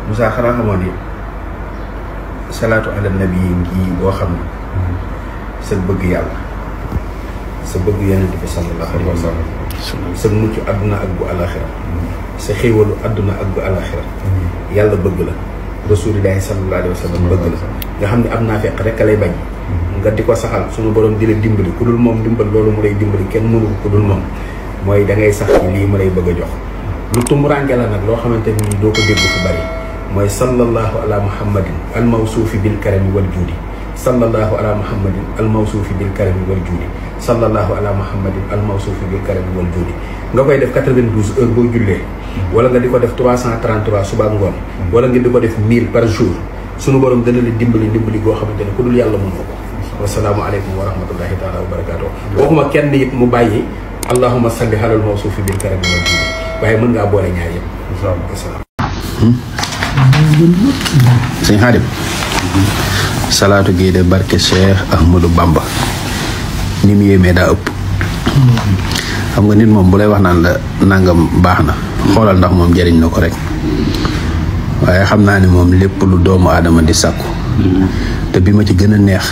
Moussa xanaa xamoon ni salaatu ala nabi ngi boo xam ne sa bëgg yàlla sa bëgg yonent bi sallallahu alayhi wa sallam sa mucc àdduna ak bu alaxira sa xéewalu àdduna ak bu alaxira yàlla bëgg la rasulillahi sallallahu alayhi wa sallam bëgg la nga xam ne am naa fekk rek lay bañ nga di ko saxal suñu borom di la dimbali ku dul moom dimbal loolu mu lay dimbali kenn mënu ko ku dul moom mooy da ngay sax ci lii mu lay bëgg a jox lu tumuranke la nag loo xamante ni doo ko dégg fu bari mooy sallallahu ala muhammadin al mawsuufi bil karami wal juudi sallallahu ala muhammadin al mawsuufi bil karami wal juudi sallallahu ala muhammadin al mawsuufi bil karami wal juudi nga koy def 92 heures boo jullee wala nga di ko def 333 suba ngoon wala nga di ko def 1000 par jour sunu borom dana la dimbali goo xamante ne ku dul yàlla mën ko wasalaamualeykum wa rahmatullahi taala wa barakaatu. waxuma kenn it mu bàyyi allahumma salli alal mawsuufi bil karami wal juudi waaye mën ngaa boole ñaar yëpp. sëñ Xaadim salaatu gii de barke Cheikh Ahmadou Bamba ni mu yéemee daa ëpp. xam nga nit moom bu lay wax naan la nangam baax na xoolal ndax moom jëriñ na ko rek waaye xam naa ne moom lépp lu doomu aadama di sàkku te bi ma ci gën a neex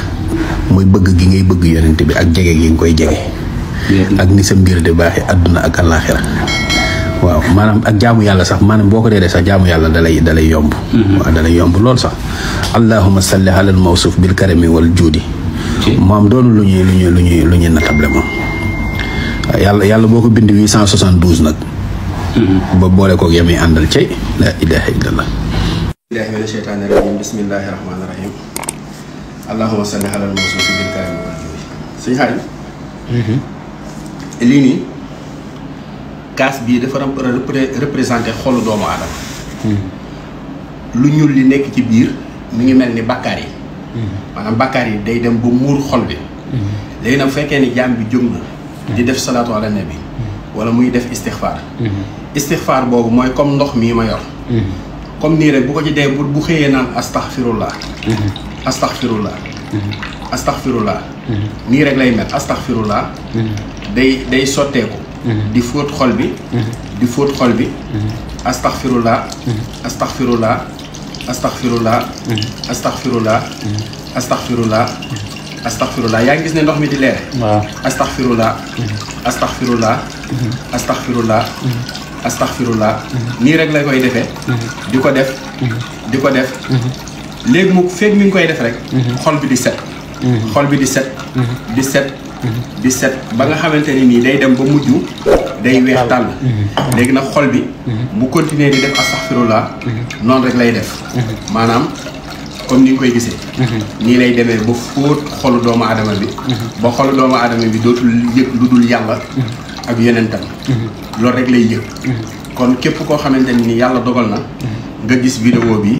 muy bëgg gi ngay bëgg yonent bi ak jege gi nga koy jege ak ni sa mbir di baaxee àdduna ak àllaaxira waaw maanaam ak jaamu yàlla sax maanaam boo ko dee sax jaamu yàlla dalay yomb waaw dalay yomb lool sax allahumma salli alal mawsuuf bil karami wal juudi moom doonu lu ñuy natable moom yàlla boo ko bind 872 nag ba boole koog yami àndal cey la ilaha illallah billahi mina sheytaani rajim bismillahi rahmaani rahim allahumma salli alal mawsuuf bil karami wal juudi suñu xaaj lii nii kaas bii dafa représenté xolu doomu aadama lu ñuul li nekk ci biir mi ngi mel ni bàkkaar yi maanaam bàkkaar yi day dem ba muur xol bi léegi nag bu fekkee ni jaam bi jóg na di def salaatu ala nabi wala muy def istixfaar boobu mooy comme ndox mii ma yor comme nii rek bu ko ci dee bu xëyee naan astaxfirullah nii rek lay mel astaxfirullah day sotteeku di fóot xol bi astaxfirullah yaa ngi gis ne ndox mi di leere astaxfirullah nii rek la koy defee di ko def léegi mu feeg mi ngi koy def rek xol bi di set ba nga xamante ni nii day dem ba mujj day weex tàll léegi nag xol bi bu continuer di def astaxfirullah noonu rek lay def maanaam comme ni nga koy gisee nii lay demee ba fóot xolu doomu aadama bi ba xolu doomu aadama bi dootul yëg lu dul yàlla ak yonentam loolu rek lay yëg kon képp koo xamante ni yàlla dogal na nga gis vidéo bi